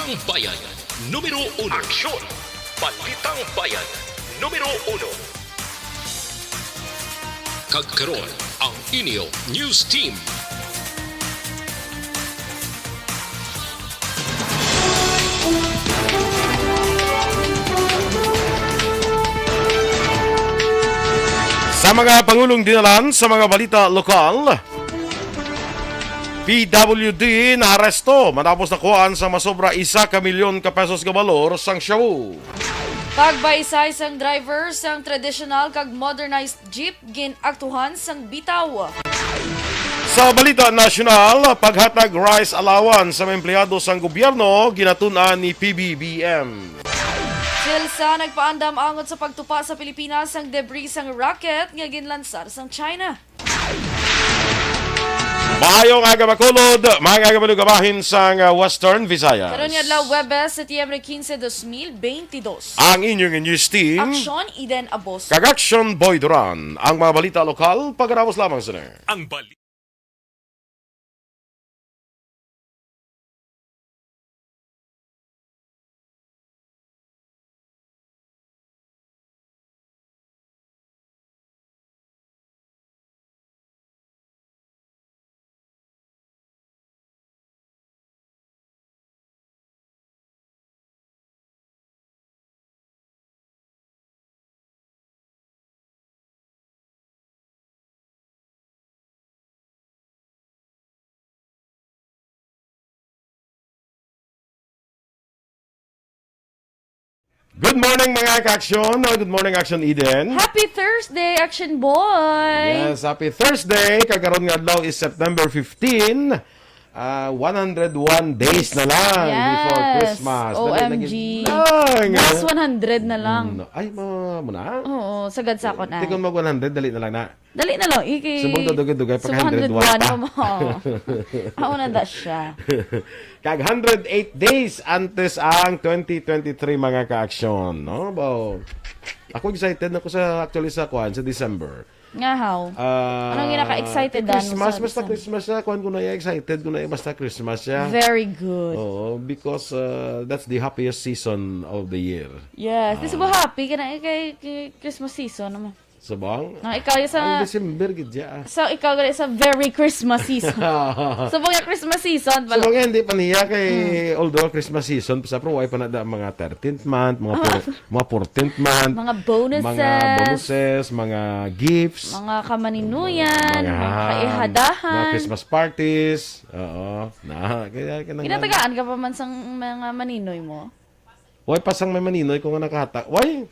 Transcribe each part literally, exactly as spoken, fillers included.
Bayan, numero uno. Aksyon! Balitang Bayan, numero uno. Kag karon, ang inyo news team. Sa mga pangulong dinalan sa mga balita lokal, P W D naaresto matapos nakuhaan sa masobra isa ka milyon ka pesos nga balor sang shabu. Pagbaysay sang driver sang traditional kag modernized jeep gin-aktuhan sang bitaw. Sa balita nasyonal, paghatag rice allowance sa mga empleyado sang gobyerno ginatun-an ni P B B M. PHILSA nagpaandam angot sa pagtupa sa Pilipinas sang debris sang rocket nga ginlansar sang China. Maayong aga, Bacolod, mga kabalugabahin sang, ah, Western Visayas. Karon nga adlaw, Huwebes, Setyembre quince, dos mil veintidós. Ang inyong news team, Aksyon, Eden Abos. Kag Aksyon, Boy Duran. Ang mga balita lokal, pagkatapos lamang sini. Ang bali- Good morning, mga ka-aksyon. Good morning, Aksyon Eden. Happy Thursday, Aksyon Boy! Yes, happy Thursday. Kag karon nga adlaw is September fifteen. Ah, one hundred one days na lang before Yes. Christmas. Dali na O M G. gid lang. Last one hundred na lang. Mm, ay, ma-, mo na? Oo, sagad sa akon, ay. Tikon mag one hundred, dali na lang na. Dali na lang, iki-, Subong to dugay-dugay, pagka subong hundred one pa. Hundred one, oo. Ako na da siya. Kag hundred eight days antes ang twenty twenty-three, mga ka-aksyon, no? Bo, ako excited na ko sa, actually, sa kwan, sa December. Nga, how? Ah, Anong ginaka-excited, kay ano, Christmas, sa basta December? Christmas siya, kwan ko na iya, excited ko na iya, basta Christmas siya. Very good. Oo, because, uh, that's the happiest season of the year. Yes, this Ah. mo happy ka na, eh, kay, kay Christmas season naman. Subong? Ah, ikaw yung sa Ang December, gid siya, ah. So, ikaw gali sa very Christmas season. Subong nga Christmas season pala. Subong nga, hindi pa niya kay, Mm. although Christmas season, sa pero wala pa na da mga thirteenth month, mga Ah. four-, mga fourteenth month, Mga bonuses. mga bonuses, mga gifts, Mga kamaninuyan, mga mga ham, kaihadahan. mga Christmas parties. Oo. Na, kaya, kaya nang- Ginatagaan ka pa man sang mga maninoy mo? Way, pasang may maninoy ko nga nakahata. Way,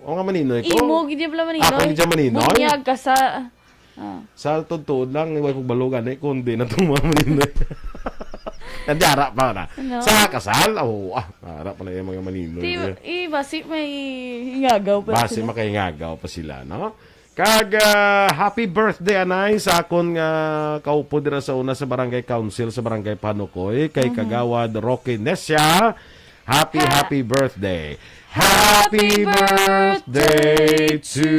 o nga maninoy ko. Imo, gid pala maninoy. Ako gid siya maninoy. Bunyag ka sa, ah. Sa tuod-tuod lang, way ko balo gani, kundi na tong mga maninoy. Nandara pa na. Ano? Sa kasal, oh, ah, ara pa na yung mga maninoy. Di, eh, basi may hingagaw pa Basi sila. Makahingagaw pa sila, no? Kag, ah, happy birthday, anay, sa akon nga kaupo dira sa una sa Barangay Council sa Barangay Panukoy, kay Mhm. Kagawad Rocky Nesia. Happy, Ha- happy birthday. Happy Happy birthday birthday to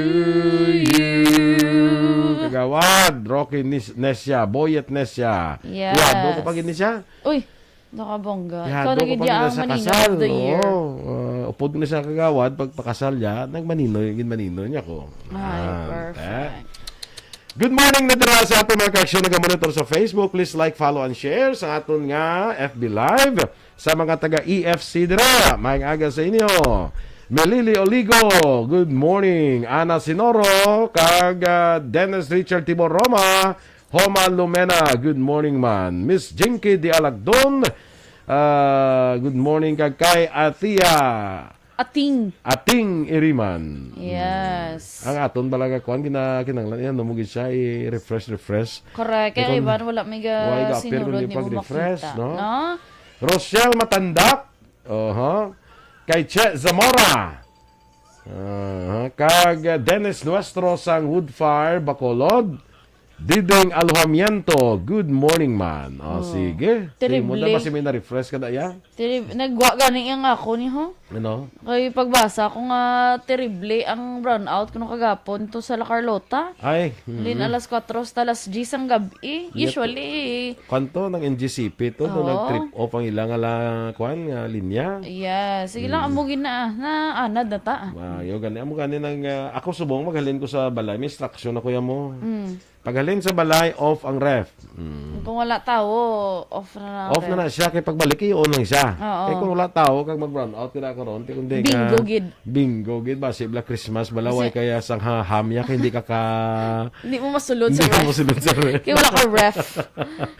you. Kagawad Rocky Nis-, Nesia, Boyet Nesia. Yes. Kuwado ko pa gid ni siya. Uy, nakabongga. Ikaw Ihado na ko gid pa ya gid ang sa maninoy kasal, of the year. Oo. Ah, upod ko na sa kagawad, pagpakasal niya, nagmaninoy, gid maninoy niya ko. Ay, Ah, perfect. eh. Good morning na dira sa aton mga ka-aksyon nagamonitor sa Facebook. Please like, follow, and share sa aton nga F B Live. Sa mga taga E F C dira, maayong aga sa inyo. Melili Oligo, good morning. Ana Sinoro, kag, ah, Dennis Richard Tibor Roma, Homa Lumena, good morning man. Miss Jinky Di Alagdon, ah, good morning kag kay Atia Ating. Ating Iriman. Yes. Mm. Ang aton bala nga kuan, gina-, kinahanglan yan, no, mo gid siya i-refresh, refresh. Correct. Kaya kung iban, wala may ga-, wala ga-appear sinulod kundi ni mo pag-refresh, makita, no? No? Rochelle Matandak. Aha. Kay Che Zamora. Aha. Kag, uh, Dennis Nuestro sang Woodfire, Bacolod. Diding Alojamiento, good morning, man. O, Oh. sige. Terrible. Sige mo na ba si may na-refresh ka na iya? Terrib-, nagwa gani ang ako ni, ho? Ano? Kay pagbasa ko nga, terrible ang brownout kuno kagapon to sa La Carlota. Ay, Lin, mm. alas kwatro hasta alas diyes ang gabi. Yep. Usually, Kanto ng N G C P to, no, Oo. nag-trip off ang ilang ala, kwan, nga linya. Yeah, sige lang, Mm. amo gid na, na anad na ta. Maayo gani, amo gani nang, ah, ako subong maghalin ko sa balay, may instruction ako ya mo. Mm. Paghalin sa balay, off ang ref. Mm. Kung wala tawo, off na na, Off na ref. na siya, kay pagbalik, i-on lang siya. Oo. Kay kung wala tawo, kag mag-brown out, kaya ako ron, kung di ka Bingo gid. Bingo gid, basi bala Christmas, bala, Kasi way kaya sang ha-, hamya, kay hindi ka ka Hindi mo masulod sa Hindi mo ref. masulod sa ref. Kaya wala ka ref.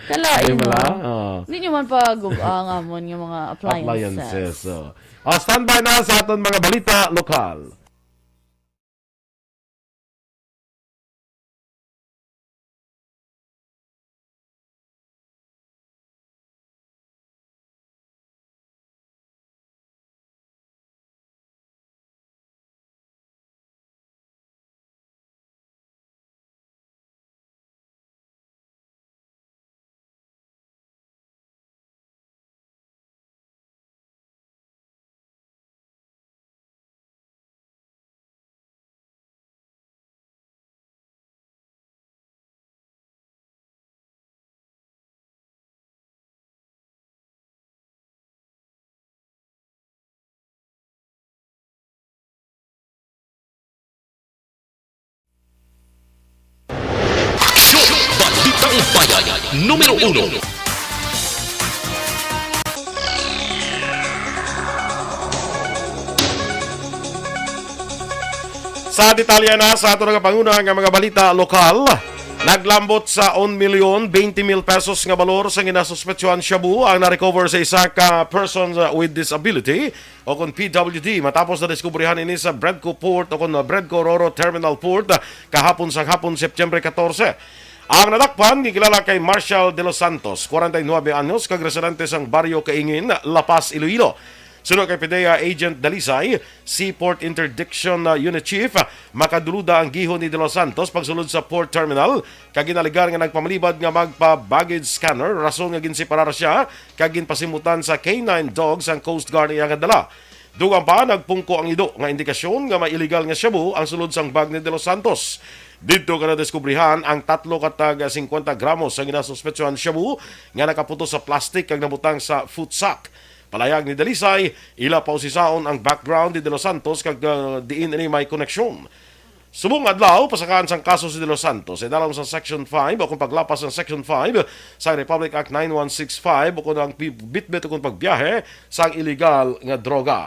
Kalain Di ba? mo. Oo. Hindi nyo man pagug-ang amon yung mga appliances. Appliances, so. Ah, standby na sa aton mga balita lokal. Aksyon! Balitang Bayan, numero uno. Sa detalye na sa ato nga panguna nga mga balita lokal, naglambot sa un milyon twenty mil pesos nga balor sa ginasuspetsyohan shabu ang na-recover sa isa ka persons with disability o kon P W D, matapos na diskubrihan ini sa Bredco Port o kon Bredco Roro Terminal Port, ah, kahapon sang hapon, September katorse. Ang nadakpan gikilala kay Marshall De Los Santos, kwarenta y nuebe anyos, kag residente sang Barrio Kaingin, La Paz, Iloilo. Suno kay PDEA Agent Dalisay, Seaport Interdiction, ah, Unit Chief, ah, makaduluda ang gihon ni De Los Santos pagsulod sa port terminal, kag ginalegar nga nagpamalibad nga magpa-baggage scanner, rason nga ginseparar siya kag ginpasimutan sa K nine dog sang Coast Guard iya nga dala. Dugang pa, nagpungko ang ido nga indikasyon nga may illegal nga shabu ang sulod sang bag ni De Los Santos. Didto ka nadiskubrihan ang tatlo ka tag singkwenta gramos sa ginasuspetsyohan shabu nga nakaputos sa plastic kag nabutang sa food sack. Palayag ni Dalisay, ila pausisaon ang background ni De Los Santos kag, ah, diin ini may koneksyon. Subong adlaw, pasakaan sang kaso si De Los Santos. Idalom sa Section five o kung paglapas sang Section five sa Republic Act nine one six five o kung ang pi-, bitbit o kung pagbiyahe sang iligal nga droga.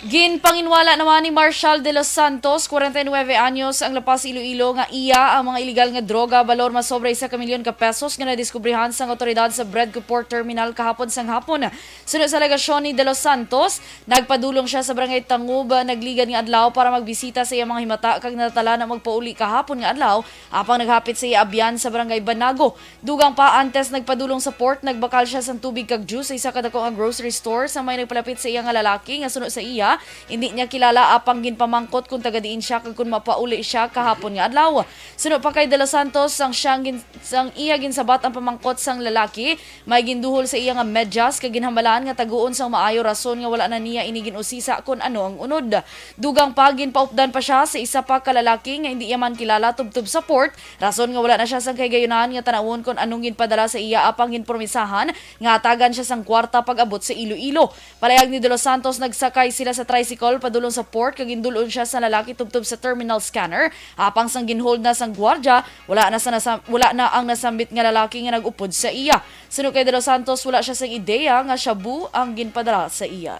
Ginpanginwala naman ni Marshall De Los Santos, kwarenta y nuebe anyos, ang La Paz, Iloilo, nga iya ang mga iligal nga droga, balor masobra isa ka milyon ka pesos nga nadiskubrihan sang awtoridad sa Bredco Port Terminal kahapon sang hapon. Suno sa alegasyon ni De Los Santos, nagpadulong sia sa Barangay Tangub, nagligad nga adlaw para magbisita sa iyang mga himata kag natala na magpauli kahapon nga adlaw, apang naghapit sa iya abyan sa Barangay Banago. Dugang pa, antes nagpadulong sa port, nagbakal sia sang tubig kag juice sa isa ka dako nga grocery store sa may nagpalapit sa iya nga lalaki nga suno sa iya, indi niya kilala, apang ginpamangkot kung taga diin sia kag kung mapauli sia kahapon nga adlaw. Suno pa kay De Los Santos, sang siyang gin-, sang iya ginsabat ang pamangkot sang lalaki, may ginduhol sa iya nga medyas kag ginhambalan nga taguon sang maayo, rason nga wala na niya ini gin-usisa kon ano ang unod. Dugang pa, ginpaupdan pa sia sa isa pa ka lalaki nga indi iya man kilala tubtob sa port, rason nga wala na sia sang kahigayunan nga tan-awon kon anong ginpadala sa iya, apang ginpromisahan nga hatagan sia sang kwarta pag-abot sa Iloilo. Palayag ni De Los Santos, nagsakay sila sa tricycle padulong sa port kag gindul-on sia sa lalaki tubtob sa terminal scanner, apang sang ginhold na sang gwardya, wala na sa nasam-, wala na ang nasambit nga lalaki nga nag-upod sa iya. Suno kay De Los Santos, wala sia sang ideya nga shabu ang ginpadala sa iya.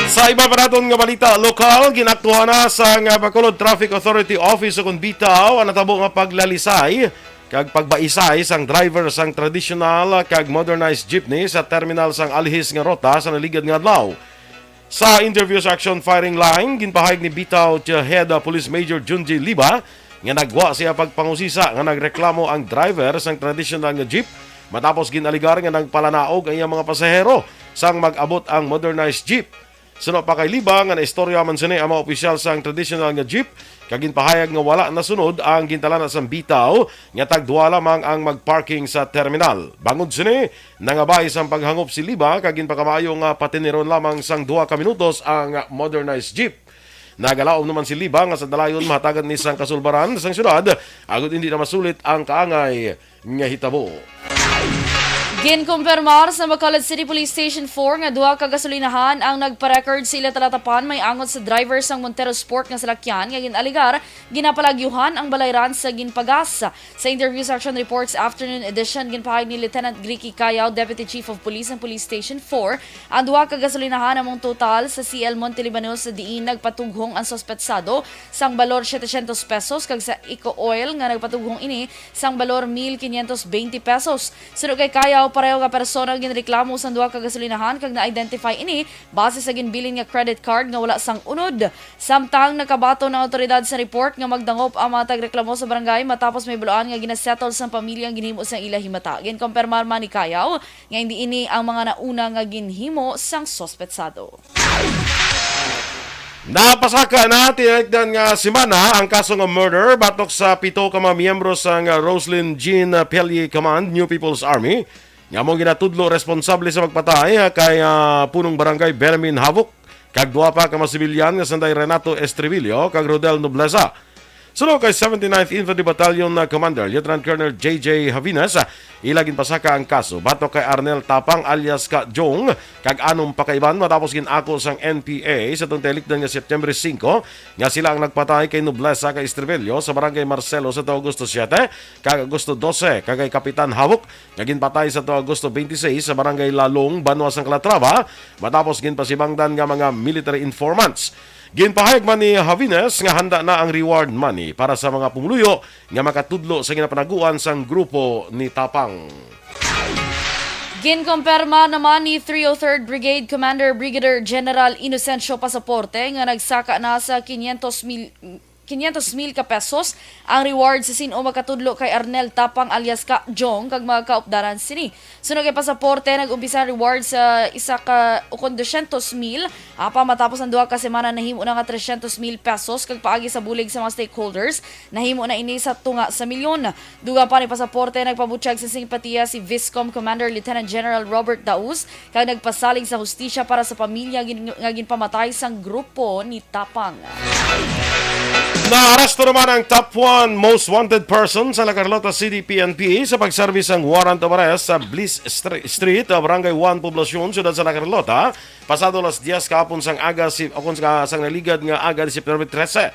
Sa iba pa naton nga balita lokal, ginaktuhan na sang Bacolod Traffic Authority Office o kon BTAO ang natabo nga paglalisay kag pagbaisay sang driver sang traditional kag modernized jeepney sa terminal sang Alihis nga rota sa naligad nga adlaw. Sa interview sa Action Firing Line, ginpahayag ni BTAO Head, uh, Police Major Junji Liba nga nagwa siya pagpangusisa nga nagreklamo ang driver sang traditional nga jeep matapos ginaligar nga nagpalanaog ang iyang mga pasahero sang mag-abot ang modernized jeep. Suno pa kay Liba nga naistorya man sini ang mga opisyal sang traditional nga jeep kag ginpahayag nga wala nasunod ang gintalana sang bitaw nga tagduha lamang ang magparking sa terminal. Bangod sini, nangabay sang paghangop si Liba kag ginpakamaayo nga patineron lamang sang duha ka minutos ang modernized jeep. Nagalaom naman si Liba nga sa dalayon mahatagan ni sang kasulbaran sang syudad, agud hindi na masulit ang kaangay nga hitabo. Ginkumpirmar sa Bacolod City Police Station four nga duha ka gasolinahan ang nagpa-record sa ila talatapan may angot sa driver sang Montero Sport nga salakyan nga gin-alegar ginapalagyuhan ang balayran sa ginpagas. Sa interview section reports afternoon edition, ginpahayag ni Lieutenant Ricky Cayao, Deputy Chief of Police ng Police Station four, ang duha ka gasolinahan among total sa C L Monte Libano sa diin nagpatughong ang suspetsado sang balor setecientos pesos kag sa Eco Oil nga nagpatughong ini sang balor mil quinientos veinte pesos. Suno kay Cayao, pareho nga persona ang ginreklamo sang duha ka gasolinahan kag na-identify ini base sa ginbilin nga credit card nga wala sang unod. Samtang nakabaton ang awtoridad sa report nga magdangop ang mga tagreklamo sa barangay matapos may baluan nga ginasettle sang pamilya ang ginhimo sang ila himata. Ginkompirmar man ni Cayao nga hindi ini ang mga nauna nga ginhimo sang suspetsado. Napasaka na tinikdan nga semana ang kaso nga murder batok sa pito ka mga miyembro sang Roslyn Jean Pelye Command New People's Army nga amo ginatudlo responsable sa pagpatay kay, ah, punong barangay Benjamin Havok kag duha pa ka mga sibilyan nga sanday Renato Estribillo kag Rodel Nobleza. Suno kay seventy-ninth Infantry Battalion na Commander Lieutenant Colonel J J Havinas, ah, ila ginpasaka ang kaso batok kay Arnel Tapang alias Ka Jong kag anom pa ka iban matapos gin-ako sang N P A sa tuong tinikdan nga September singko nga sila ang nagpatay kay Nobleza kay Estribillo sa Barangay Marcelo sa Agosto siete kag Agosto dose kag kay Kapitan Hawok nga ginpatay sa tuong Agosto twenty-six sa Barangay Lalong, Banwa sang Calatrava, matapos ginpasibangdan nga mga military informants. Ginpahayag man ni Javines nga handa na ang reward money para sa mga pumuluyo nga makatudlo sa ginapanaguan sang grupo ni Tapang. Ginkumpirma naman ni three oh third Brigade Commander Brigadier General Inocencio Pasaporte nga nagsaka na sa quinientos mil, quinientos mil ka pesos ang reward sa sin-o makatudlo kay Arnel Tapang alias Ka Jong kag mga kaupdanan sini. Suno kay Pasaporte, nag-umpisa ang reward sa isa ka ukon dosyentos mil, apa matapos ang duha ka semana nahimo na nga tresyentos mil pesos kag paagi sa bulig sa mga stakeholders, nahimo na ini sa tunga sa milyon. Dugang pa ni Pasaporte, nagpabutyag sa simpatiya si Viscom Commander Lieutenant General Robert Daus kag nagpasalig sa hustisya para sa pamilya gin-, nga ginpamatay sang grupo ni Tapang. Naaresto naman ang top one most wanted person sa La Carlota City P N P sa pagserbi sang warrant of arrest sa Bliss Stre-, Street, Barangay one, Poblacion, Siyudad sa La Carlota, pasado alas diyes kahapon sang aga si, o kung sa, sang naligad nga aga ni September trese.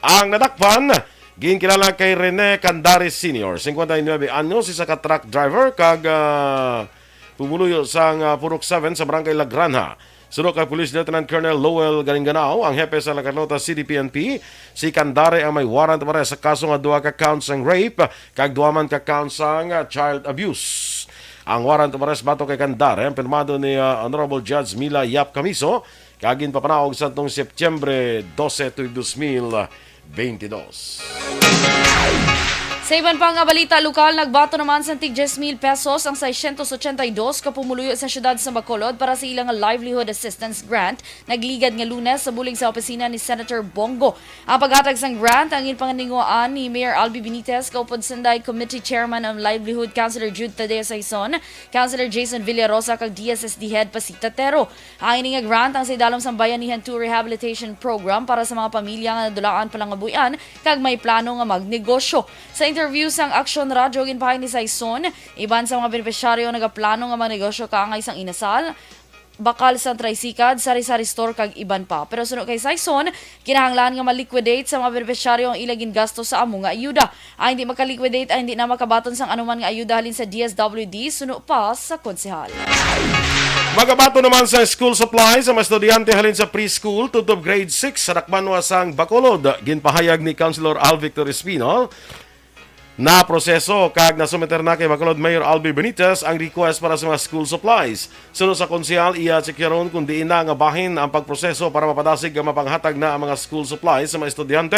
Ang nadakpan, ginkilala kay Rene Candares Senior, cincuenta y nueve anyos, isa ka truck driver kag, ah, pumuluyo sang, ah, Purok seven sa Barangay La Granja. Suno kay Police Lieutenant Colonel Lowell Galinganao, ang hepe sa La Carlota City P N P, si Candare ang may warrant of arrest sa kaso nga duha ka counts sang rape kag duha man ka counts sang, ah, child abuse. Ang warrant of arrest batok kay Candare ang pirmado ni, ah, Honorable Judge Mila Yap Camiso kag ginpapanaog sa tong Setyembre dose tuig dos mil beintidos. Sa iban pa nga balita lokal, nagbaton naman sang tig diyes mil pesos ang seiscientos ochenta y dos ka pumuluyo sa siyudad sa Bacolod para sa ilang Livelihood Assistance Grant, nagligad nga Lunes sa bulig sa opisina ni Senator Bong Go. Ang paghatag sang grant ang ginpanganinguhaan ni Mayor Albi Benitez kaupod sanday Committee Chairman on Livelihood, Councilor Jude Tadeo Saison, Councilor Jason Villarosa, kag D S S D Head Pasita Tero. Ang ini nga grant ang sa idalom sang Bayanihan two Rehabilitation Program para sa mga pamilya nga nadulaan pa lang nga buy-an kag may plano nga magnegosyo. Sa interview sang Aksyon Radyo, ginpahayag ni Saison, iban sa mga benepisyaryo nagaplano nga magnegosyo kaangay sang inasal, bakal sang tricycad, sari-sari store kag iban pa. Pero suno kay Saison, kinahanglan nga ma-liquidate sa mga benepisyaryo ang ila gingasto sa amo nga ayuda. Ang hindi maka-liquidate ay hindi na makabaton sang anuman nga ayuda halin sa D S W D, suno pa sa konsehal. Magabaton naman sa school supplies ang mga estudyante halin sa preschool tubtob grade six sa dakbanwa sang Bacolod. Ginpahayag ni Councilor Al Victor Espino, naproseso kag nasumiter na kay Bacolod Mayor Albi Benitez ang request para sa mga school supplies. Suno sa konsehal, iya checkaron kung diin na nga bahin ang pagproseso para mapadasig nga mapanghatag na ang mga school supplies sa mga estudyante.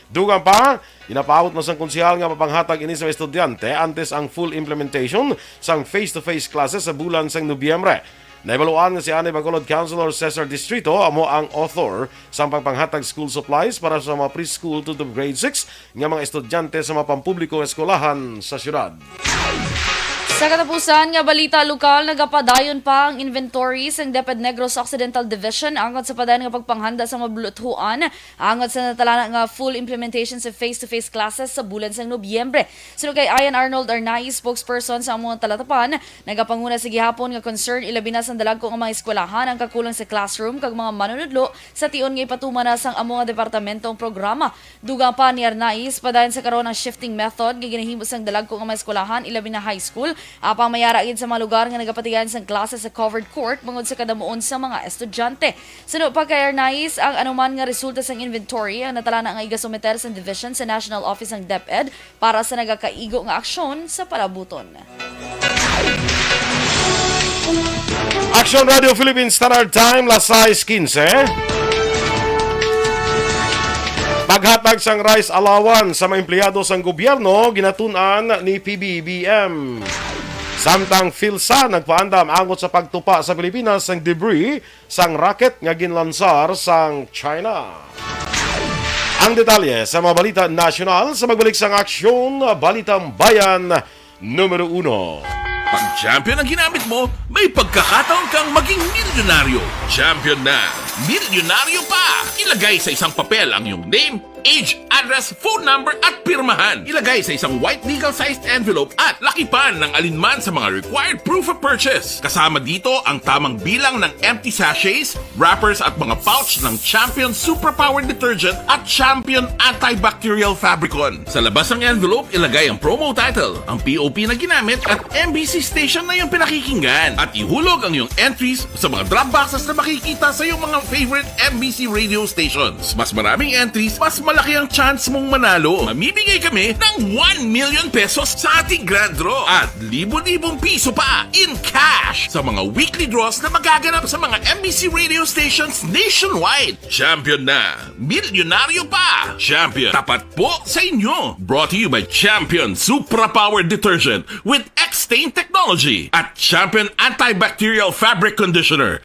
Dugang pa, ginapaabot man sang konsehal nga mapanghatag ini sa mga estudyante antes ang full implementation sang face-to-face classes sa bulan sang Nobyembre. Nahibaluan nga si Anay Bacolod Councilor Cesar Distrito amo ang author sang pagpanghatag school supplies para sa mga preschool to grade six nga mga estudyante sa mga pampubliko nga eskwelahan sa siyudad. Sa katapusan nga balita lokal, nagapadayon pa ang inventory sang DepEd Negros Occidental Division angot sa padayon nga pagpanghanda sa mga buluthuan angot sa natalana nga full implementation sa face-to-face classes sa bulan sang Nobyembre. Suno kay Ian Arnold Arnaiz, spokesperson sa amo nga talatapan, nagapanguna sa gihapon nga concern ilabi na sang dalagko nga mga eskwelahan ang kakulang sa classroom kag mga manunudlo sa tion nga ipatuman na sang amo nga departamento ang programa. Dugang pa ni Arnaiz, padayon sa karon ang shifting method nga ginahimo sang dalagko nga mga eskwelahan, ilabi na high school, apang may ara gid sa mga lugar nga nagapatigayon sang klase sa covered court bangod sa kadamuon sa mga estudyante. Suno pa kay Arnaiz, ang anuman nga resulta sang inventory ang natalana nga igasumiter sang division sa National Office sang DepEd para sa nagakaigo nga aksyon sa palabuton. Aksyon Radio Philippines Standard Time, las sais quince. Paghatag sang rice allowance sa mga empleyado sang gobyerno ginatun-an ni P B B M. Samtang PhilSA nagpaandam angot sa pagtupa sa Pilipinas sang debris sang rocket nga ginlansar sang China. Ang detalye sa mga balita nasyonal sa pagbalik sang Aksyon Balitang Bayan numero uno. Pag champion ang ginamit mo, may pagkakataon kang maging milyonaryo. Champion na, milyonaryo pa! Ilagay sa isang papel ang iyong name, age, address, phone number, at pirmahan. Ilagay sa isang white legal-sized envelope at lakipan ng alinman sa mga required proof of purchase. Kasama dito ang tamang bilang ng empty sachets, wrappers, at mga pouch ng Champion Superpower Detergent at Champion Antibacterial Fabricon. Sa labas ng envelope, ilagay ang promo title, ang P O P na ginamit, at M B C station na iyong pinakikinggan. At ihulog ang iyong entries sa mga drop boxes na makikita sa iyong mga favorite M B C radio stations. Mas maraming entries, mas malaki ang chance mong manalo. Mamimigay kami ng one million pesos sa ating grand draw at libo-libong piso pa in cash sa mga weekly draws na magaganap sa mga M B C radio stations nationwide. Champion na! Milyonaryo pa! Champion, tapat po sa inyo! Brought to you by Champion Supra Power Detergent with X-Stain Technology at Champion Antibacterial Fabric Conditioner.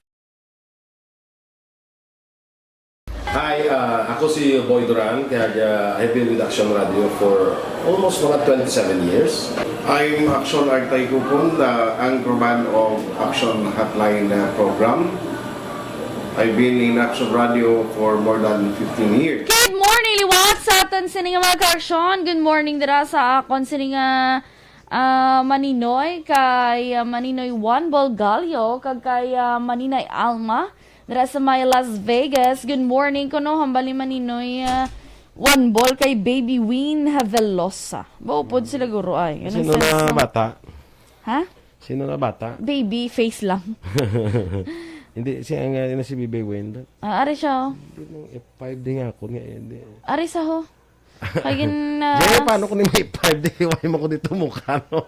Hi, ah, ako si Boy Duran, kag, ah, I've been with Action Radio for almost mga twenty-seven years. I'm Action Artay Kupon, the anchorman of Action Hotline, uh, program. I've been in Action Radio for more than fifteen years. Good morning, liwat sa aton sini nga mga ka-aksyon. Good morning dira sa akon sini nga, ah, Maninoy, kay, ah, Maninoy Juan Bolgallo, kag kay, ah, Maninay Alma, dira sa may Las Vegas. Good morning kuno, hambal ni Maninoy, ah, Juan Bol kay Baby Win Havelosa. Baupod sila, guro, ay. Anong Sino sense na nun? Bata? Ha? Sino na bata? Baby face lang. Hindi, si, ang, uh, si Bibi Wendell. Ah, ari siya, oh. Hindi nang F five din nga ako nga, eh, hindi. Ari sa ho. Kagin na. Jay, paano ko ni may F five? Di, why mo ko dito mukha, no?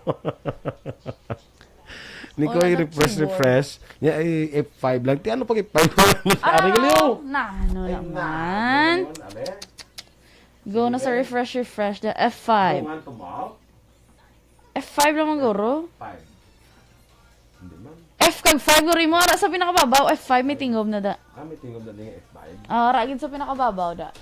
Ni Wala ko na i-refresh, keyboard. Refresh. Niya ay F five lang. Ti, ano pag F five? Ari ko, Leo. Na, ano Ay, naman? Na, ano yun? Go na sa Sige. Refresh, refresh. The F five. Go nga, tumaw. F five lang man guro. Five. Hindi man. F kag five guro imo ara sa pinakababaw, F five may tingob na da. Ah, may tingob na din yung F five. Ah, ara gid sa pinakababaw da.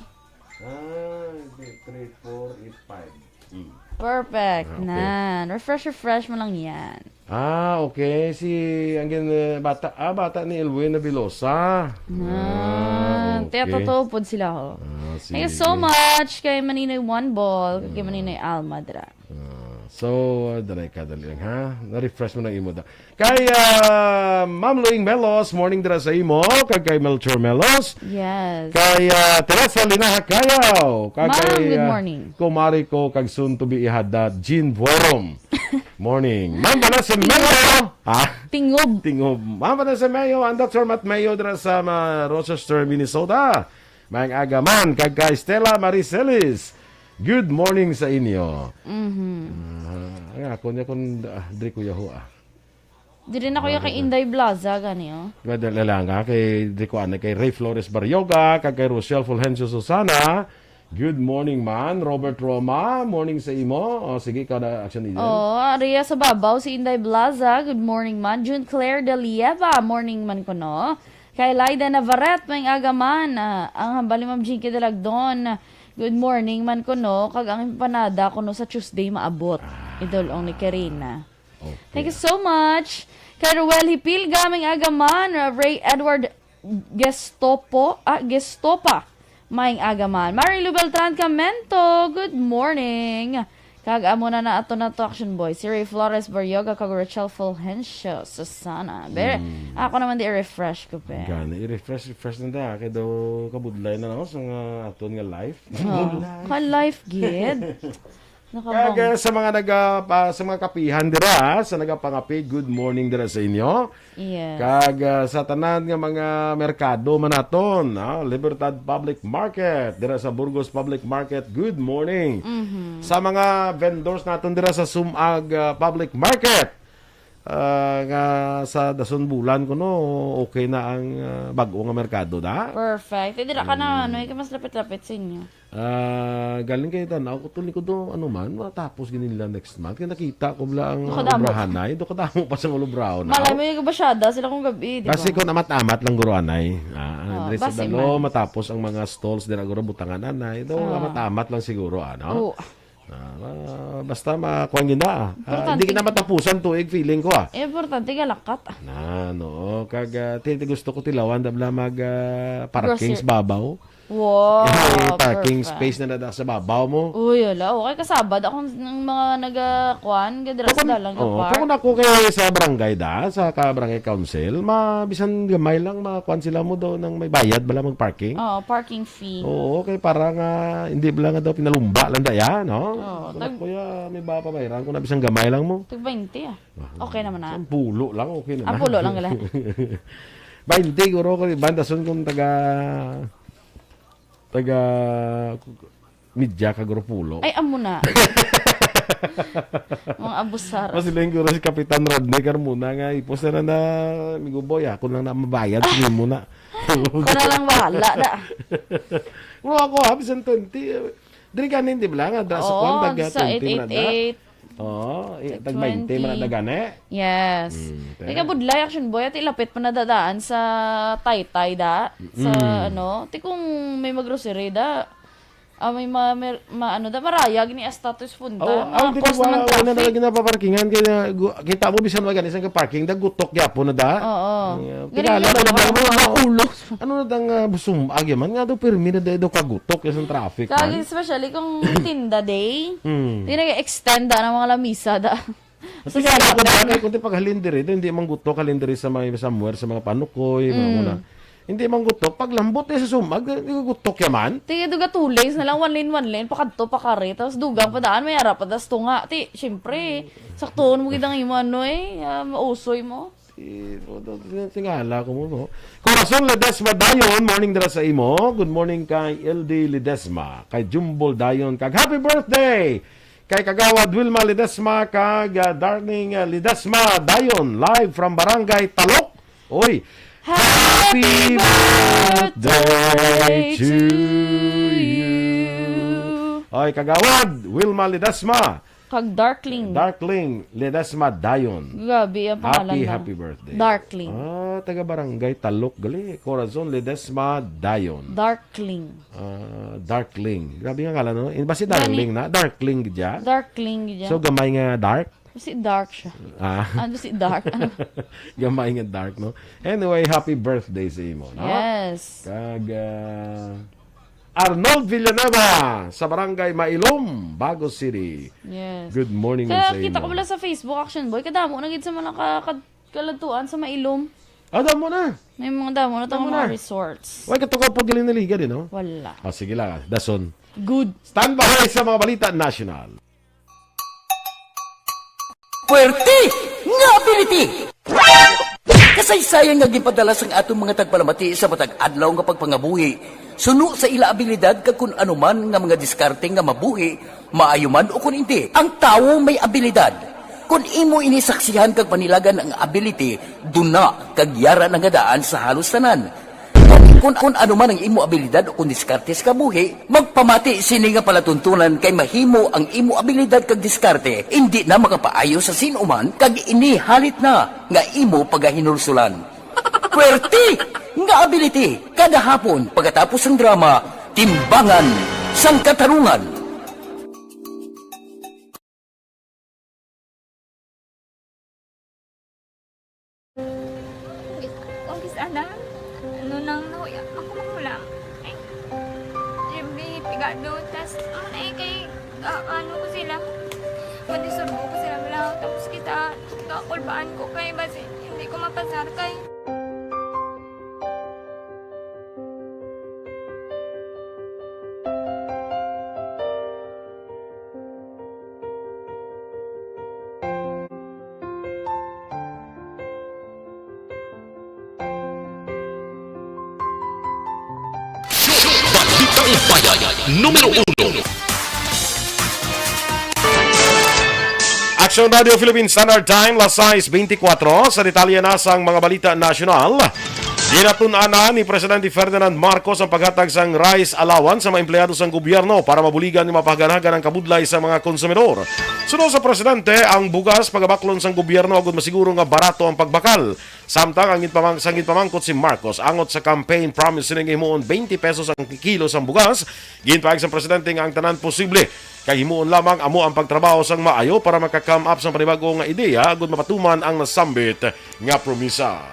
Ah, hindi. Three, four, eight, five. Hmm. Perfect. Ah, okay. Nan. Refresh, refresh mo lang yan. Ah, okay. Si, ang gin-, uh, bata, ah, bata ni Elwin Nabilosa. Nan. Ah, okay. Kaya totoo pod sila, ho. Ah, Thank you so sige. Much kay Maninoy One Ball, kay Mm. Maninoy Alma dira. Ah, so, ah, dali ka, dali lang, ha? Na-refresh mo ng imo da. Kay, ah, Ma'am Luing Melos, morning dira sa imo. Kag kay Melchor Melos. Yes. Kay, ah, Teresa Linaha Kayaw. Kag Ma'am, kay, good ah, morning. Kumari ko, kag soon to be ihada, Jean Buerom. Morning. Ma'am Vanessa Tingob. Melo. Ha? Tingob. Tingob. Ma'am Vanessa Mayo, and Doctor Matt Mayo dira sa, ma-, Rochester, Minnesota. Maayong aga man. Kag kay Stella Marie Celis. Good morning sa inyo. Mhm. Ah, ang ako niya kung, ah, diri ko yaho, ah. Diri na kuya kay Inday Blaza, gani, oh. Madali lang, ah, kay, diri ko, ano, kay Ray Flores Barrioga, kag kay Rochelle Fulgencio Susana, Good morning man, Robert Roma. Morning sa imo. O, sige, ikaw na, Action Leader. Oh, Aria sa Babaw, si Inday Blaza. Good morning man. June Claire de Lieva. Morning man kuno. Kay Laida Navarrete, may aga man. Ah, ang hambal ni Ma'am Jinky Dalagdon. Good morning man kuno. Kag ang empanada kuno sa Tuesday maabot. Idol ong ni Karina. Okay. Thank you so much. Kay Ruel Hipilga, may aga man. Ray Edward Gestopo, ah, Gestopa. Maayong aga man. Marilu Beltran Camento, good morning. Kag amo na na ato na to, Action Boy. Si Ray Flores Barrioga kag Rachel Fulgencio Susana. Ber, Mm. ako naman di refresh ko, pe. Gani, i-refresh, refresh na da. Kay daw kabudlay na lang sa nga aton nga life. Oh, ka life, gid. Nakabang. Kag, uh, sa mga naga-, pa, sa mga kapihan dira, sa nagapangapi, good morning dira sa inyo. Yes. Kag, ah, sa tanan nga mga merkado man naton, ah, Libertad Public Market, dira sa Burgos Public Market, good morning. Mhm. Sa mga vendors naton dira sa Sumag, ah, Public Market, ah, nga sa dason bulan kuno, okay na ang, ah, bag-o nga merkado da. Perfect. Eh, dira ka na, Mm. ano, eh, mas lapit-lapit sa inyo. Ah, galing kay tanaw ko to, likod do, ano man, matapos gid nila next month. Kaya nakita ko bala ang Nakadamo. Obrahanay. Do kadamo pa sa ulobrahon. Malay mo yung kabasyada sila kung gabi, di ba? Basi kung amat-amat lang guro anay. Ah, Oh, diri sa basi Dalo, man. Matapos ang mga stalls dira guro butangan anay. Do, Oh. amat-amat lang siguro, ano? Oh. Ah, ma-, basta makuha gina. Ah, Importante. Hindi na matapusan tuig, feeling ko, ah. Eh, importante, galakat. Na, no. Kag, ah, ti-, ti-, gusto ko tilawan, dabla mag, ah, parking Grocery. Sa babaw. Wow, Eh, parking perfect. Space na nada sa babaw mo. Uy, ala, okay, kasabad akong ng mga nagakuan, gadira sa Kung, dalan nga oo, park. Kung ako kay sa barangay da, sa ka barangay council, ma-, bisan gamay lang, makuan sila mo daw nang may bayad bala mag-parking. Oo, parking fee. Oo, kay para nga, hindi bala nga daw pinalumba lang da ya, no? Oo, Kung tag- ako ya, may ba pabayaran ko na bisan gamay lang mo. Tag twenty, ah. Ah, Okay naman na. Isang pulo lang, okay na Ah, na. Pulo lang gala. Bainte, guro, ko, bandason kung taga, taga, media ka, guro, pulo. Ay, amo na. Mga abusar. Mas siling, guro, si Kapitan Rodney Carmona nga, ipos na na, na, amigo boy, ako lang na mabayad, sige mo na. Ako na lang bahala na. Bro, ako, ha, bisan twenty, eh, diri ganin, di ba, nga, da, sa Oo, kwan, taga sa twenty man na da. Eight eight eight. Oo, i-, Tag tag twenty man na twenty. Da gani. Yes. Mm, Kaya okay. Budlay, Action Boy, at ilapit pa na dadaan sa Taytay da. Sa, Mm. ano, ti kung may mag-grocery da, ah, may ma-, mer-, ma-, ano da, marayag ni Estatus Funda. Oo, Mga ang di ko cost naman wala, wala na traffic. Lagi na paparkingan, kaya gu-, kita mo, bisan wala gani sa parking, da gutok gyapon na da. Oo. Yeah, Galing tingala lang, na wala lang, mga wala. Ulo. Ano na dang, ah, busum-, agya man nga daw, pirmi na daw kagutok, yung traffic, Kag man. Especially kung tinda day, Mm. di nag-extend da ng mga lamisa da. Sa Kasi nga, salida. Ako dati, kung di paghalin diri, hindi man gutok, halin diri sa may somewhere, sa mga panukoy, mga Mm. una. Hindi man gutok, paglambot eh sa sumag, di ko gutok yaman. Ti, duga two lanes na lang, one lane, one lane, pakadto, pakari, tapos dugang padaan, may ara pa, tas tunga. Ti, syempre, saktuon mo gid ang imo, ano eh, ah, mausoy mo. Si, tingala ko mo, no? Corazon Ledesma Dayon, morning dira sa imo. Good morning kay L D Ledesma, kay Jumbol Dayon, kag happy birthday kay Kagawad Wilma Ledesma, kag, ah, Darling, ah, Ledesma Dayon, live from Barangay Talok. Oy, Happy happy birthday birthday to to you. You. Oy, Kagawad Wilma Ledesma. Kag Darkling. Darkling Ledesma Dayon. Grabe ang pangalan Happy, na. Happy birthday. Darkling. Ah, taga Barangay Talok gali. Corazon Ledesma Dayon. Darkling. Ah, Darkling. Grabe nga ngalan, no? Eh, basi Gani. Darling na? Darkling gid siya? Darkling gid siya. So, gamay nga dark? Basi dark siya. Ah. Ano si dark? Ano? Gamay nga dark, no? Anyway, happy birthday sa imo, no? Yes. Kag, ah, Arnold Villanueva sa Barangay Mailom, Bago City. Yes. Good morning Kaya sa kita imo. Ko pala sa Facebook, Action Boy, kadamo na gid sa mga ka-, ka-, kaladtuan sa Mailom. Ah, damo na. May mga damo na tong Damo mga na. Resorts. Why ka to ka pag galing naliga din, no? Wala. Ah, sige lang, ah. Dason. Good. Standby sa mga balita national. Puwerte nga ability! Kasaysayan nga ginpadala sang aton mga tagpalamati sa matag adlaw nga pagpangabuhi, suno sa ila abilidad kag kun ano man nga mga diskarte nga mabuhi, maayo man o kun indi, ang tawo may abilidad. Kun imo ini saksihan kag panilagan ang ability, duna kag yara na nga daan sa halos tanan. Kung Kung, kung ano man ang imo abilidad o kung diskarte sa kabuhi, magpamati sini nga palatuntunan, kay mahimo ang imo abilidad kag diskarte indi na makapaayo sa sin-o man, kag ini halit na nga imo pagahinulsulan. Puwerte nga ability, kada hapon pagkatapos sang drama, Timbangan sang Katarungan. Kung gis-, ana, ano nang nahuya, ako makulang. Ay, siyempre, pigado, tas, ano na eh, kay, ah, ano ko sila, pwede surbo ko sila, wala, tapos kita, kakulbaan ko kay, basi, hindi ko mapasar kay. Balitang Bayan, numero uno. Action Radio Philippine Standard Time, las sais beintikwatro. Sa detalye na sang mga balita nasyonal, ginatun-an na ni Presidente Ferdinand Marcos ang paghatag sang rice allowance sa mga empleyado sang gobyerno para mabuligan ni mapahaganhagan ang kabudlay sa mga konsumidor. Suno sa presidente, ang bugas pagabaklon sang gobyerno agud masiguro nga barato ang pagbakal. Samtang ang ginpamang-, sang ginpamangkot si Marcos angot sa campaign promise sini nga himuon twenty pesos ang kilo sang bugas, ginpahayag sang presidente nga ang tanan posible kay himuon lamang amo ang pagtrabaho sang maayo para maka-come up sang panibag-o nga ideya agud mapatuman ang nasambit nga promisa.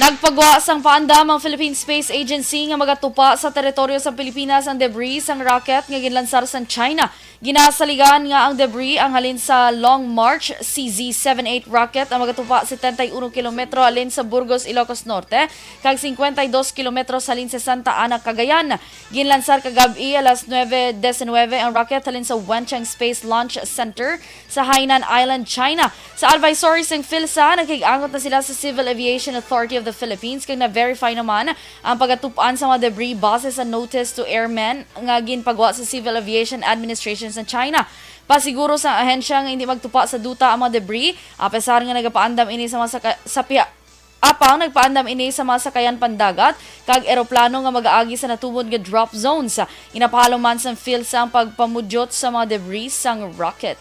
Nagpagwa sang paandam ang Philippine Space Agency nga magatupa sa teritoryo sa Pilipinas ang debris sang rocket nga ginlansar sang China. Ginasaligan nga ang debris ang halin sa Long March C Z seven eight rocket nga magatupa setenta y uno kilometro halin sa Burgos, Ilocos Norte, kag cincuenta y dos kilometros halin sa Santa Ana, Cagayan. Ginlansar kagab-i alas nuebe diecinuebe ang rocket halin sa Wenchang Space Launch Center sa Hainan Island, China. Sa advisory sang PhilSA, nakig-angot na sila sa Civil Aviation Authority of the Philippines kag na-verify naman ang pagatup-an sa mga debris base sa notice to airmen nga ginpagwa sa Civil Aviation Administration sa China. Pasiguro sa ahensya nga hindi magtupa sa duta ang mga debris, apesar nga nagapaandam ini sa mga saka-, sa piha-, apang nagpaandam ini sa mga sakayan pandagat kag eroplano nga mag-aagi sa natubod nga drop zones. Ginapahalo man sang PhilSA ang pagpamudyot sa mga debris sang rocket.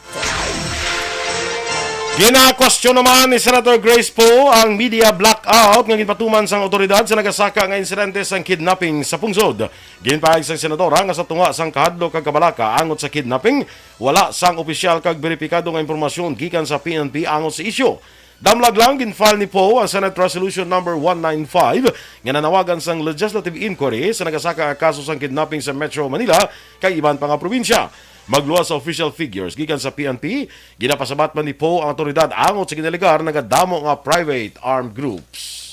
Ginakwestiyon naman ni Senator Grace Poe ang media blackout nga ginpatuman sang awtoridad sa nagasaka nga insidente sang kidnapping sa pungsod. Ginpahayag sang senadora nga sa tunga sang kahadlok kag kabalaka angot sa kidnapping, wala sang opisyal kag beripikado nga impormasyon gikan sa P N P angot sa isyu. Damlag lang, gin-file ni Poe ang Senate Resolution Number one nine five nga nanawagan sang legislative inquiry sa nagasaka nga kaso sang kidnapping sa Metro Manila kag iban pa nga probinsya. Magluwas sa official figures gikan sa P N P, ginapasabat man ni Poe ang awtoridad angot sa ginalegar nagadamo nga private armed groups.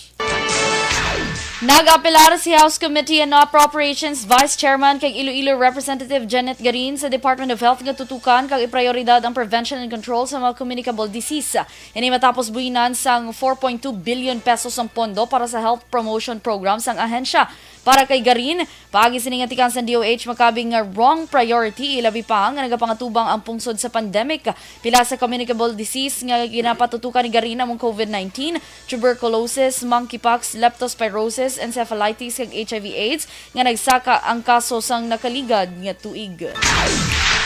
Nag-apelar si House Committee on Appropriations Vice Chairman kag Iloilo Representative Janet Garin sa Department of Health nga tutukan kag iprioridad ang prevention and control sa mga communicable disease. Ini matapos buhinan sang four point two billion pesos ang pondo para sa health promotion program sang ahensya. Para kay Garin, paagi sini nga tikang sang D O H makabig nga wrong priority, ilabi pa nga nagapangatubang ang pungsod sa pandemic. Pila sa communicable disease nga ginapatutukan ni Garin among COVID nineteen, tuberculosis, monkeypox, leptospirosis, encephalitis, kag H I V AIDS nga nagsaka ang kaso sang nakaligad nga tuig.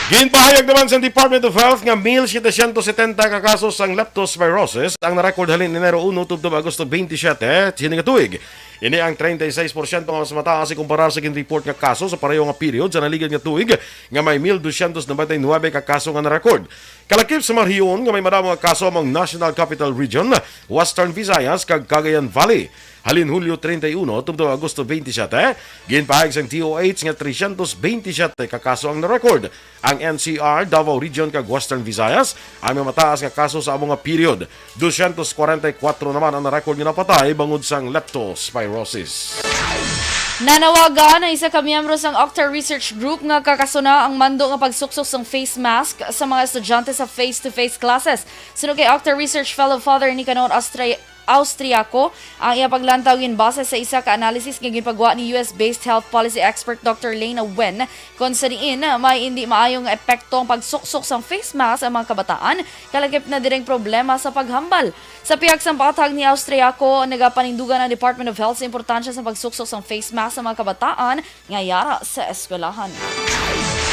Ginpahayag naman sa Department of Health nga mil setecientos setenta ka kaso sang leptospirosis ang na-record halin Enero uno tubtob Agosto twenty-seven sini nga tuig. Ini ang treinta y seis porsyento nga mas mataas ikumparar sa gin-report nga kaso sa pareho nga period sa naligad nga tuig, nga may mil dosyentos nobenta y nuebe ka kaso nga na-record. Kalakip sa mga rehiyon nga may madamo nga kaso amo ang National Capital Region, Western Visayas, kag Cagayan Valley. Halin Hulyo treinta y uno tubtob Agosto twenty-seven, ginpahayag sang D O H nga tresyentos beintisyete ka kaso ang na-record. Ang N C R, Davao Region, kag Western Visayas ang may mataas nga kaso sa amo nga period. Dosyentos kwarenta y kuwatro naman ang na-record nga napatay bangod sang leptospirosis. Nanawagan ang isa ka miyembro sang Octa Research Group nga kakasuna ang mando nga pagsuksok sang face mask sa mga estudyante sa face-to-face classes. Suno kay Octa Research Fellow Father Nicanor Astra-, Austriaco ang iya paglantaw ginbase sa isa ka analysis nga ginpagwa ni U S-based health policy expert Doctor Lena Wen, kon sa diin may indi maayo nga epekto ang pagsuksok sang face mask ang mga kabataan, kalakip na diring problema sa paghambal. Sa pihak sang pahayag ni Austriaco, nagapanindugan ang Department of Health sa importansya sa pagsuksok sang face mask sa mga kabataan nga yara sa eskwelahan.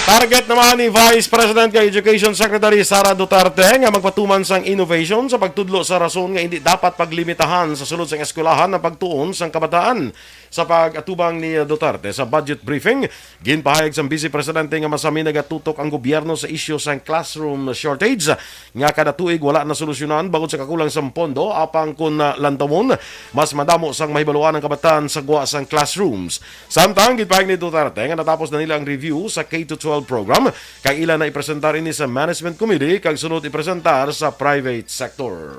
Target naman ni Vice President kag Education Secretary Sara Duterte nga magpatuman sang innovation sa pagtudlo sa rason nga indi dapat paglimitahan sa sulod sang eskwelahan ang pagtuon sang kabataan. Sa pag-atubang ni Duterte sa budget briefing, ginpahayag sang Vice Presidente nga masami nagatutok ang gobyerno sa isyu sang classroom shortage nga kada tuig wala nasolusyonan bangod sa kakulang sang pondo, apang kon, ah, lantawon, mas madamo sang mahibaluan ang kabataan sa gwa sang classrooms. Samtang ginpahayag ni Duterte nga natapos na nila ang review sa K to twelve program, kag ila na ipresentar ini sa Management Committee kag sunod ipresentar sa private sector.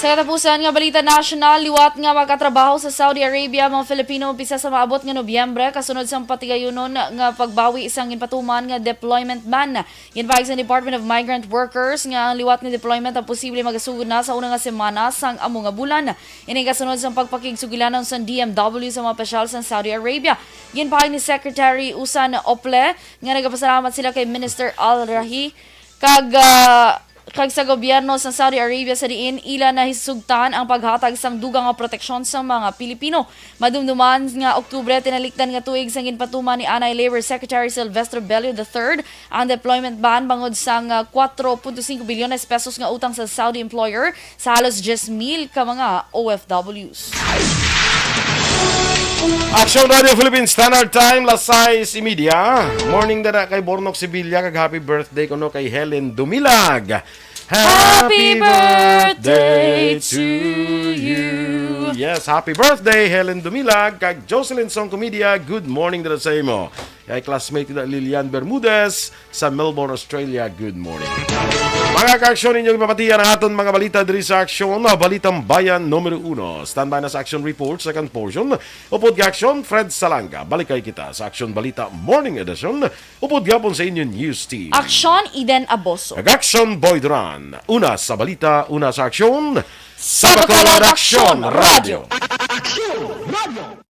Sa katapusan nga balita nasyonal, liwat nga makatrabaho sa Saudi Arabia ang mga Filipino umpisa sa maabot nga Nobyembre, kasunod sang patigayunon nga pagbawi sang ginpatuman nga deployment ban. Ginpahayag sa Department of Migrant Workers nga ang liwat nga deployment ang posible magasugod na sa una nga semana sang amo nga bulan. Ini kasunod sang pagpakigsugilanon sang D M W sa mga opisyal sang Saudi Arabia. Ginpahayag ni Secretary Usan Ople nga nagapasalamat sila kay Minister Al Rahi kag, ah, kag sa gobyerno sa Saudi Arabia sa diin ila nahisugtan ang paghatag sang dugang nga proteksyon sa mga Pilipino. Madumduman nga Oktubre, tinalikdan nga tuig sang ginpatuman ni anay Labor Secretary Sylvester Bello the third ang deployment ban bangod sang, ah, kwatro punto singko bilyones pesos nga utang sa Saudi employer sa halos diyes mil ka mga O F Ws. Action Radio Philippines Standard Time, las sais y media. Morning dada kay Bornok Sevilla, kag happy birthday kuno kay Helen Dumilag. Happy birthday to you. Yes, happy birthday, Helen Dumilag, kag Jocelyn Song Comedia. Good morning dada sa imo. Kay classmate na Lilian Bermudez sa Melbourne, Australia. Good morning. Mga ka-aksyon, inyong ipapatiya na aton mga balita diri sa Aksyon, Balitang Bayan numero uno. Standby na sa action report, second portion. Upod ka-aksyon, Fred Salanga. Balik kay kita sa Aksyon Balita Morning Edition. Upod gapon sa inyo news team. Aksyon, Eden Aboso. Kag Aksyon, Boy Duran. Una sa balita, una sa aksyon. Sa Bacolod Aksyon Radio. Aksyon Radio.